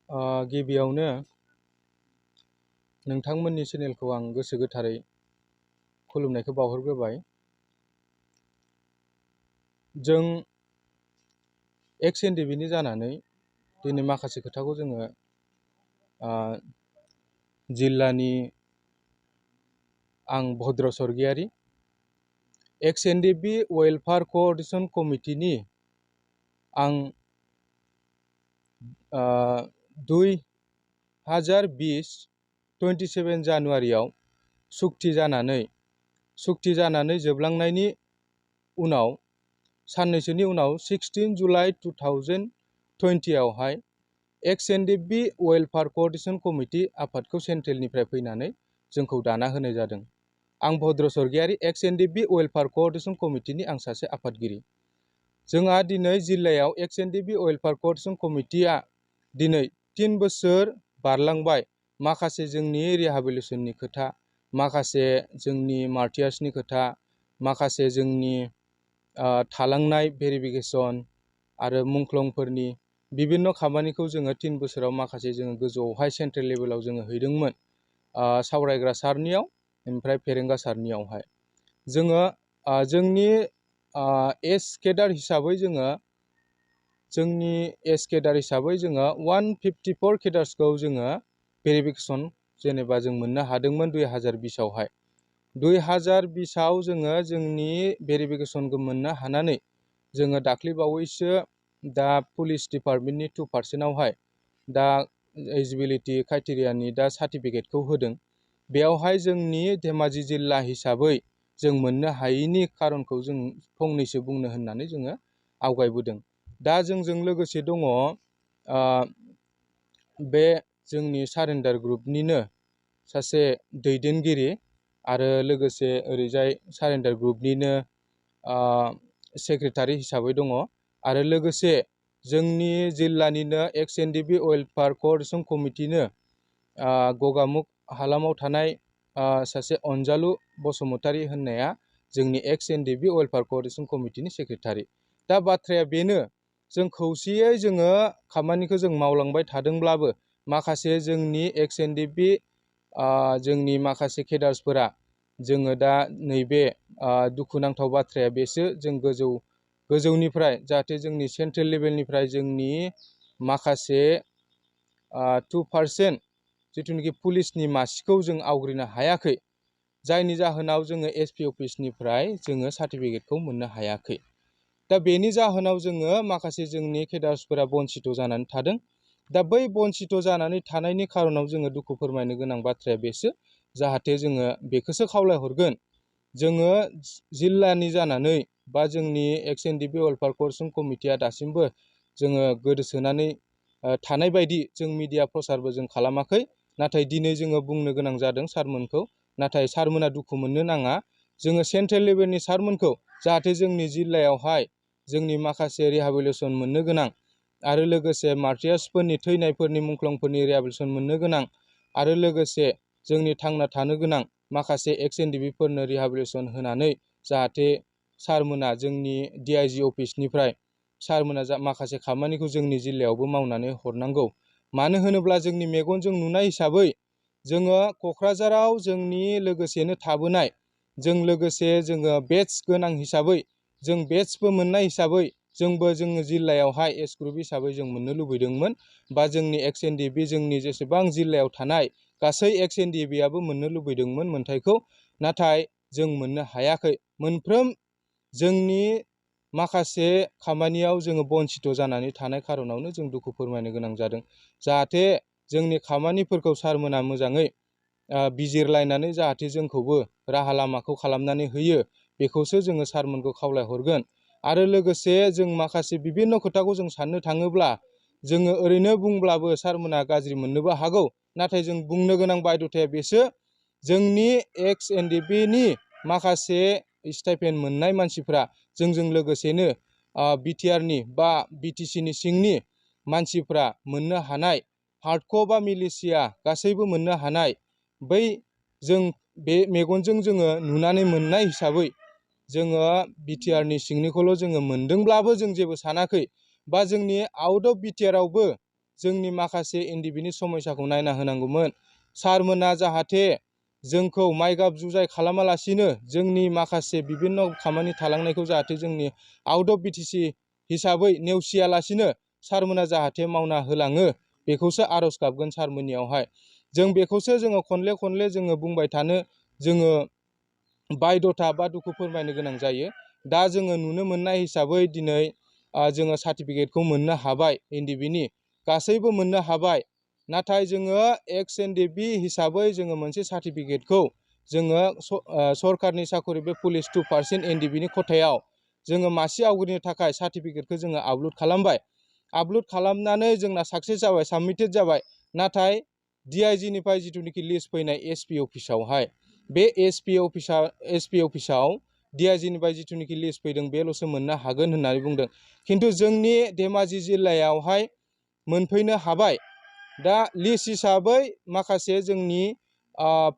गिबियावनो नोंथांमोननि चेनेलखौ आं गोसो गोथारै खुलुमनायखौ बावहरग्रोबाय। जों Ex.NDFB जानानै दिनै माखासे खोथाखौ जोङो जिल्लानि आं भद्र स्वर्गियारि Ex.NDFB वेलफेयार कोअर्डिनेशन कमिटिनि आं 2020 जानुवारियाव सुक्ति जानानै जोबलांनायनि उनाव साननैसोनि उनाव 16 जुलाइ 2020 आवहाय Ex.NDFB वेलफेयार कोअर्डिनेशन कमिटि आफादखौ सेन्ट्रेलनिफ्राय फैनानै जोंखौ दाना होनाय जादों। आं भद्र स्वर्गियारि Ex.NDFB वेलफेयार कोअर्डिनेशन कमिटिनि आं सासे आफादगिरि। जोंहा दिनै जिल्लायाव Ex.NDFB वेलफेयार कोअर्डिनेशन कमिटिया दिनै 3 बोसोर बारलांबाय। माखासे जोंनि रिहाबिलिटेसननि खोथा, माखासे जोंनि मार्टियार्सनि खोथा, माखासे जोंनि थालांनाय भेरिफिकेसन आरो मुंख्लंफोरनि बिभिन्न खामानिखौ जोङो 3 बोसोराव माखासे जोङो गोजौआवहाय सेन्ट्रेल लेभेलाव जोङो हैदोंमोन, सावरायग्रा सारनियाव ओमफ्राय फेरेंगा सारनियावहाय। जोङो जोंनि एज केडार हिसाबै जोङो 154 केडार्सखौ जोङो भेरिफिकेसन जेनेबा जों मोननो हादोंमोन 2020 आवहाय। 2020 आव जोङो जोंनि भेरिफिकेसनखौ मोननो हानानै जोङो दाख्लैबावैसो दा पुलिस डिपार्टमेन्टनि 2% आवहाय दा एलिजिबिलिटि क्राइटेरियानि दा सार्टिफिकेटखौ होदों। बेयावहाय जोंनि धेमाजि जिल्ला हिसाबै जों मोननो हायैनि खारनखौ जों फंनैसो बुंनो होननानै जोङो आवगायबोदों। दा जोंजों लोगोसे दङ बे जोंनि सारेन्डार ग्रुपनिनो सासे दैदेनगिरि आरो लोगोसे ओरैजाय सारेन्डार ग्रुपनिनो सेक्रेटारि हिसाबै दङ आरो लोगोसे जोंनि जिल्लानिनो Ex.NDFB वेलफेयार कोअर्डिनेशन कमिटिनो गगामुग हालामाव थानाय सासे अनजालु बसुमतारी होननाया जोंनि Ex.NDFB वेलफेयार कोअर्डिनेशन कमिटिनि सेक्रेटारि। दा बाथ्राया बेनो, जों खौसेयै जोङो खामानिखौ जों मावलांबाय थादोंब्लाबो माखासे जोंनि Ex.NDFB जोंनि माखासे केडार्सफोरा जोङो दा नैबे दुखुनांथाव बाथ्राया बेसो, जों गोजौनिफ्राय जाहाथे जोंनि सेन्ट्रेल लेभेलनिफ्राय जोंनि माखासे 2% जिथुनिखि पुलिसनि मासिखौ जों आवग्रिनो हायाखै, जायनि जाहोनाव जोङो SP अफिसनिफ्राय जोङो सार्टिफिकेटखौ मोननो हायाखै। दा बेनि जाहोनाव जोङो माखासे जोंनि केडार्सफोरा बन्सित जानानै थादों। दा बै बन्सित जानानै थानायनि खारनाव जोङो दुखु फोरमायनो गोनां बाथ्राया बेसो, जाहाथे जोङो बेखौसो खावलायहरगोन, जोङो जिल्लानि जानानै बा जोंनि Ex.NDFB वेलफेयार कोअर्डिनेशन कमिटिया दासिमबो जोङो गोदोसोनानै थानाय बायदि जों मिडिया प्रसारबो जों खालामाखै। नाथाय दिनै जोङो बुंनो गोनां जादों सारमोनखौ, नाथाय सारमोना दुखु मोननो नाङा। जोङो सेन्ट्रेल लेभेलनि सारमोनखौ जाहाथे जोंनि जिल्लायावहाय जोंनि माखासे रिहाबिलिटेसन मोननो गोनां आरो लोगोसे मार्टियार्सफोरनि थैनायफोरनि मुंख्लंफोरनि रिहाबिलिटेसन मोननो गोनां आरो लोगोसे जोंनि थांना थानो गोनां माखासे Ex.NDFB फोरनो रिहाबिलिटेसन होनानै जाहाथे सारमोना जोंनि DIG अफिसनिफ्राय सारमोना माखासे खामानिखौ जोंनि जिल्लायावबो मावनानै हरनांगौ। मानो होनोब्ला जोंनि मेगनजों नुनाय हिसाबै जोङो क'क्राझाराव जोंनि लोगोसेनो थाबोनाय, जों लोगोसे जोङो बेटस गोनां हिसाबै, जों बेटसबो मोननाय हिसाबै जोंबो जोङो जिल्लायावहाय एस ग्रुप हिसाबै जों मोननो लुबैदोंमोन, बा जोंनि Ex.NDFB जोंनि जेसेबां जिल्लायाव थानाय गासै Ex.NDFB मोननो लुबैदोंमोन मोन्थायखौ, नाथाय जों मोननो हायाखै। मोनफ्रोम जोंनि माखासे खामानियाव जोङो बन्सित जानानै थानाय खारनावनो जों दुखु फोरमायनो गोनां जादों। जाहाथे जोंनि खामानिफोरखौ सारमोना मोजाङै बिजिरलायनानै जाहाथे जोंखौबो राहा लामाखौ खालामनानै होयो, बेखौसो जोङो सारमोनखौ खावलायहरगोन। आरो लोगोसे जों माखासे बिभिन्न खोथाखौ जों साननो थाङोब्ला जोङो ओरैनो बुंब्लाबो सारमोना गाज्रि मोननोबो हागौ, नाथाय जों बुंनो गोनां बायध'थाया बेसो, जोंनि Ex.NDFB माखासे स्टाइपेन्ड मोननाय मानसिफ्रा जोंजों लोगोसेनो BTRनि बा BTCनि सिंनि मानसिफ्रा मोननो हानाय, हार्डक' बा मिलिशिया गासैबो मोननो हानाय, बै जों बे मेगनजों जोङो नुनानै मोननाय हिसाबै जोङो BTRनि सिंनिखौल' जोङो मोनदोंब्लाबो जों जेबो सानाखै, बा जोंनि आउट अफ BTRआवबो जोंनि माखासे एनडिबिनि समस्याखौ नायना होनांगौमोन। सारमोना जाहाथे जोंखौ माइगाब जुजाय खालामालासिनो जोंनि माखासे बिभिन्न खामानि थालांनायखौ जाहाथे जोंनि आउट अफ बिटिसि हिसाबै नेवसियालासिनो सारमोना जाहाथे मावना होलाङो बेखौसो आर'ज गाबगोन सारमोननियावहाय। जों बेखौसो जोङो खनले खनले जोङो बुंबाय थानो जोङो बायध'था बा दुखु फोरमायनो गोनां जायो। दा जोङो नुनो मोननाय हिसाबै दिनै जोङो सार्टिफिकेटखौ मोननो हाबाय, एनडिबिनि गासैबो मोननो हाबाय। नाथाय जोङो एक्स.NDFB हिसाबै जोङो मोनसे सार्टिफिकेटखौ जोङो सरकारनि साखरि बे पुलिस 2% एनडिबिनि खथायाव जोङो मासि आवग्रिनो थाखाय सार्टिफिकेटखौ जोङो आपल'ड खालामबाय। आपल'ड खालामनानै जोंना साक्सेस जाबाय, साबमिटेड जाबाय। नाथाय DIGनिफ्राय जिथुनिखि लिस्ट फैनाय एसपि अफिसावहाय, बे एसपि अफिसाव DIGनिफ्राय जिथुनिखि लिस्ट फैदों बेल'सो मोननो हागोन होननानै बुंदों। खिन्थु जोंनि धेमाजि जिल्लायावहाय मोनफैनो हाबाय। दा लिस्ट हिसाबै माखासे जोंनि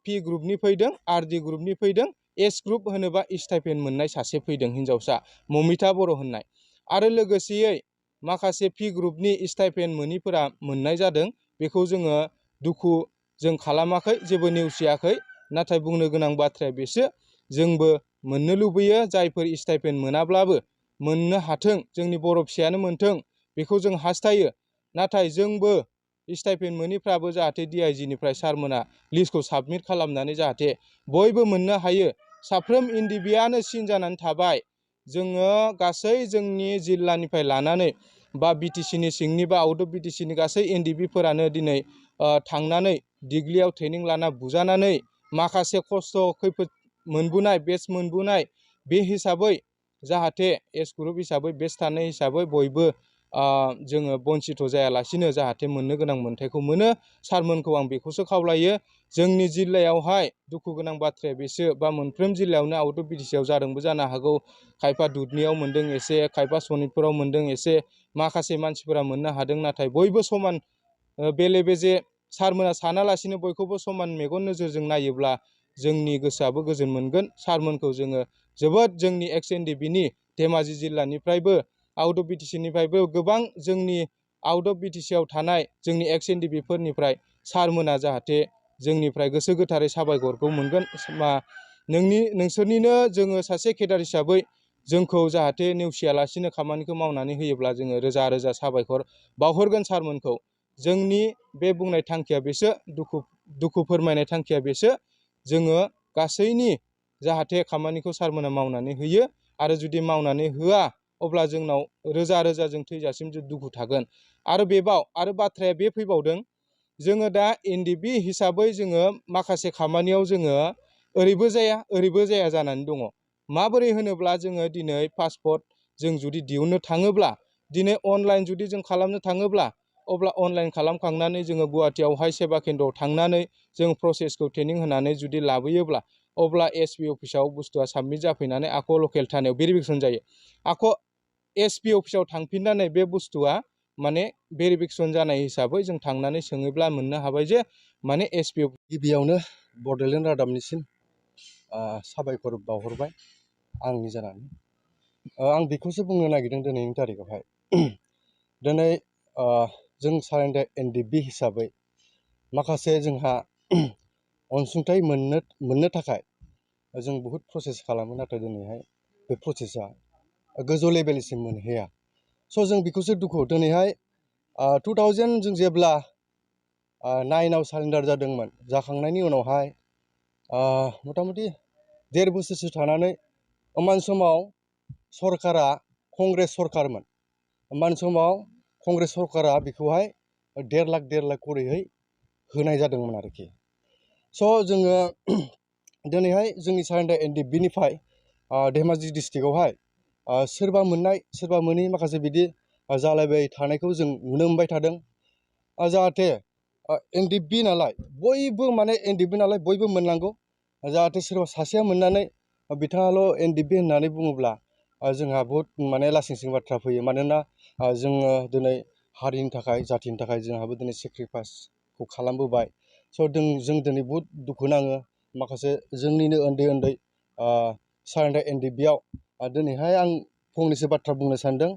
पि ग्रुपनि फैदों, आरडि ग्रुपनि फैदों, एस ग्रुप होनोबा स्टाइपेन्ड मोननाय सासे फैदों हिनजावसा ममिता बर' होननाय। आरो लोगोसेयै माखासे पि ग्रुपनि स्टाइपेन्ड मोनिफोरा मोननाय जादों। बेखौ जोङो दुखु जों खालामाखै, जेबो नेवसियाखै। नाथाय बुंनो गोनां बाथ्राया बेसो, जोंबो मोननो लुबैयो जायफोर स्टाइपेन्ड मोनाब्लाबो मोननो हाथों, जोंनि बर' फिसायानो मोनथों बेखौ जों हास्थायो। नाथाय जोंबो स्टाइपेन्ड मोनिफ्राबो जाहाथे DIGनिफ्राय सारमोना लिस्टखौ साबमिट खालामनानै जाहाथे बयबो मोननो हायो। साफ्रोम एनडिबिआनो सिन जानानै थाबाय। जोङो गासै जोंनि जिल्लानिफ्राय लानानै बा बिटिसिनि सिंनि बा आउट अफ बिटिसिनि गासै एनडिबिफोरानो दिनै थांनानै दिग्लियाव ट्रेनिं लाना बुजानानै माखासे खस्थ' खैफोद मोनबोनाय, बेच मोनबोनाय, बे हिसाबै जाहाथे एस ग्रुप हिसाबै बेच थानाय हिसाबै बयबो जोङो बन्सिथ' जायालासिनो जाहाथे मोननो गोनां मोन्थायखौ मोनो। सारमोनखौ आं बेखौसो खावलायो। जोंनि जिल्लायावहाय दुखु गोनां बाथ्राया बेसो, बा मोनफ्रोम जिल्लायावनो आउट अफ बिटिसिआव जादोंबो जानो हागौ। खायफा दुधनियाव मोनदों एसे, खायफा सनितपुराव मोनदों एसे, माखासे मानसिफोरा मोननो हादों। नाथाय बयबो समान बेले बेजे सारमोना सानालासिनो बयखौबो समान मेगन नोजोरजों नायोब्ला जोंनि गोसोआबो गोजोन मोनगोन। सारमोनखौ जोङो जोबोद जोंनि एक्स.NDFBनि धेमाजि जिल्लानिफ्रायबो आउट अफ बिटिसिनिफ्रायबो गोबां जोंनि आउट अफ बिटिसिआव थानाय जोंनि एक्स.NDFBफोरनिफ्राय सारमोना जाहाथे जोंनिफ्राय गोसो गोथारै साबायखरखौ मोनगोन। नोंसोरनिनो जोङो सासे केडार हिसाबै जोंखौ जाहाथे नेवसियालासिनो खामानिखौ मावनानै होयोब्ला जोङो रोजा रोजा साबायखर बावहरगोन सारमोनखौ। जोंनि बे बुंनाय थांखिया बेसो, दुखु फोरमायनाय थांखिया बेसो। जोङो गासैनि जाहाथे खामानिखौ सारमोना मावनानै होयो। आरो जुदि मावनानै होआ अब्ला जोंनाव रोजा रोजा जों थैजासिम दुखु थागोन। आरो बाथ्राया बे फैबावदों, जोङो दा एनडिबि हिसाबै जोङो माखासे खामानियाव जोङो ओरैबो जाया ओरैबो जाया जानानै दङ। माबोरै होनोब्ला जोङो दिनै पासपर्ट जों जुदि दिहुननो थाङोब्ला, दिनै अनलाइन जुदि जों खालामनो थाङोब्ला, अब्ला अनलाइन खालामखांनानै जोङो गुवाहाटियावहाय सेबा केन्द्रआव थांनानै जों प्रसेसखौ ट्रेनिं होनानै जुदि लाबोयोब्ला, अब्ला एसपि अफिसाव बुस्थुआ साबमिट जाफैनानै आख' लकेल थानायाव भेरिफिकेसन जायो। आख' एसपि अफिसाव थांफिननानै बे बुस्थुआ माने भेरिफिकेसन जानाय हिसाबै जों थांनानै सोङोब्ला मोननो हाबाय जे माने एसपि गिबियावनो बड'लेण्ड रादाबनिसिम साबायखर बावहरबाय आंनि जानानै। आं बेखौसो बुंनो नागिरदों दिनैनि तारिखावहाय। दिनै जों एस.NDFB हिसाबै माखासे जोंहा अनसुंथाइ मोननो थाखाय जों बहुद प्रसेस खालामो। नाथाय दिनैहाय बे प्रसेसा गोजौ लेभेलसिम मोनहैया। स' जों बेखौसो दुखु। दिनैहाय 2000 जों जेब्ला 9आव सारेन्डार जादोंमोन, जाखांनायनि उनावहाय मथा मथि 1.5 बोसोरसो थानानै होमबानि समाव सरकारा कंग्रेस सरकारमोन। होमबानि समाव कंग्रेस सरकारा बेखौहाय 1.5 लाख करैहाय होनाय जादोंमोन आरोखि। स' जोङो दिनैहाय जोंनि एस.NDFBनिफ्राय धेमाजि डिस्ट्रिक्टआवहाय सोरबा मोननाय सोरबा मोनै माखासे बिदि जालायबाय थानायखौ जों नुनो मोनबाय थादों। जाहाथे NDFB नालाय बयबो माने NDFB नालाय बयबो मोननांगौ। जाहाथे सोरबा सासेया मोननानै बिथाङाल' NDFB होननानै बुङोब्ला जोंहा बहुद माने लासिं सिं बाथ्रा फैयो। मानोना जोङो दिनै हारिनि थाखाय, जाथिनि थाखाय जोंहाबो दिनै सेक्रिफाइसखौ खालामबोबाय। स' जों दिनै बहुद दुखु नाङो। माखासे जोंनिनो उन्दै उन्दै एस.NDFBआव दिनैहाय आं फंनैसो बाथ्रा बुंनो सानदों।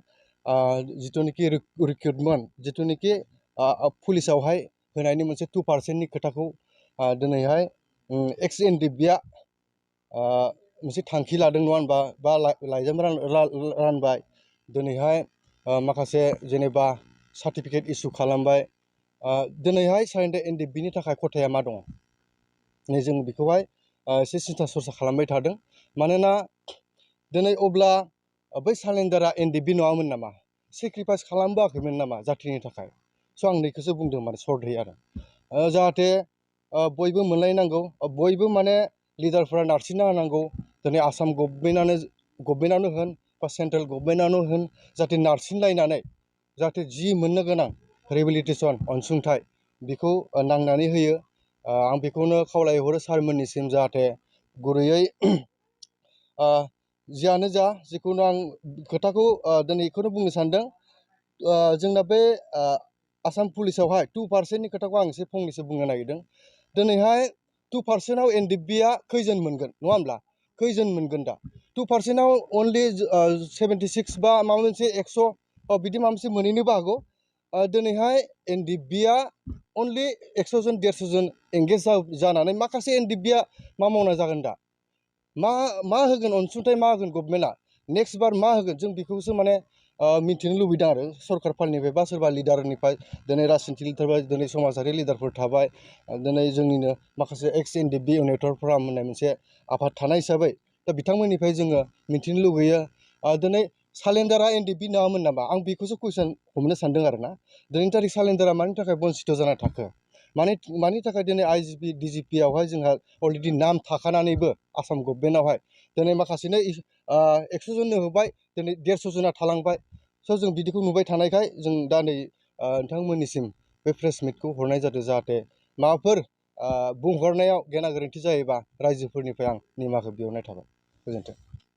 जिथुनिखि रिक्रुटमेन्ट, जिथुनिखि पुलिसावहाय होनायनि मोनसे 2%नि खोथाखौ दिनैहाय Ex.NDFB मोनसे थांखि लादों नङा होनबा, बा लाइजाम रानबाय, दिनैहाय माखासे जेनेबा सार्टिफिकेट इसु खालामबाय। दिनैहाय Ex.NDFB नि थाखाय खथाया मा दङ? नै जों बेखौहाय एसे सिन्था सरसा खालामबाय थादों। मानोना दिनै अब्ला बै सारेन्डारा NDFB नङामोन नामा? सेक्रिफाइस खालामबोआखैमोन नामा जाथिनि थाखाय? स' आं नैखौसो बुंदों माने सर्टहै आरो जाहाथे बयबो मोनलायनांगौ, बयबो माने लिडारफोरा नारसिनना होनांगौ। दिनै आसाम गभर्नमेन्टआनो होन बा सेन्ट्रेल गभर्नमेन्टआनो होन, जाहाथे नारसिनलायनानै जाहाथे जि मोननो गोनां रिहेबिलिटेसन अनसुंथाइ बेखौ नांनानै होयो। आं बेखौनो खावलायहरो सारमोननिसिम, जाहाथे गुरैयै जियानो जा, जिखुनु आं खोथाखौ दिनै बेखौनो बुंनो सानदों। जोंना बे आसाम पुलिसावहाय 2%नि खोथाखौ आं एसे फंनैसो बुंनो नागिरदों। दिनैहाय 2%आव NDFB खैजोन मोनगोन नङा होमब्ला? खैजोन मोनगोन दा? 2%आव अनलि 76 बा माबा मोनसे 100 बिदि माबा मोनसे मोनहैनोबो हागौ। दिनैहाय NDFB अनलि 100 जन 150 जन एंगेज जानानै माखासे NDFB मा मावना जागोन दा? मा होगोन अनसुंथाइ, मा होगोन गभर्नमेन्टआ? नेक्स्ट बार मा होगोन? जों बेखौसो माने मिथिनो लुबैदों आरो सरकारफोरनिफ्राय बा सोरबा लिडारनिफ्राय। दिनै राजनितिक लिडारफोर, दिनै समाजारि लिडारफोर थाबाय, दिनै जोंनिनो माखासे Ex.NDFB इउनिटर फराम होननाय मोनसे आफाद थानाय हिसाबै दा बिथांमोननिफ्राय जोङो मिथिनो लुगैयो। दिनै सारेन्डारा NDFB नङामोन नामा? आं बेखौसो कुइसन हमनो सानदों आरो ना। दिनैनि थारिख सारेन्डारा मानि थाखाय बन्सित जाना थाखो? मानि थाखाय दिनै IGP DGP आवहाय जोंहा अलरेडि नाम थाखानानैबो आसाम गभर्नमेन्टआवहाय दिनै माखासेनो 100 जननो होबाय, दिनै 150 जना थालांबाय। स' जों बिदिखौ नुबाय थानायखाय जों दा नै नोंथांमोननिसिम बे प्रेस मिटखौ हरनाय जादों, जाहाथे माबाफोर बुंहरनायाव गेना गोरोन्थि जायोबा रायजोफोरनिफ्राय आं निमाहा बिहरनाय थाबाय। गोजोन्थों।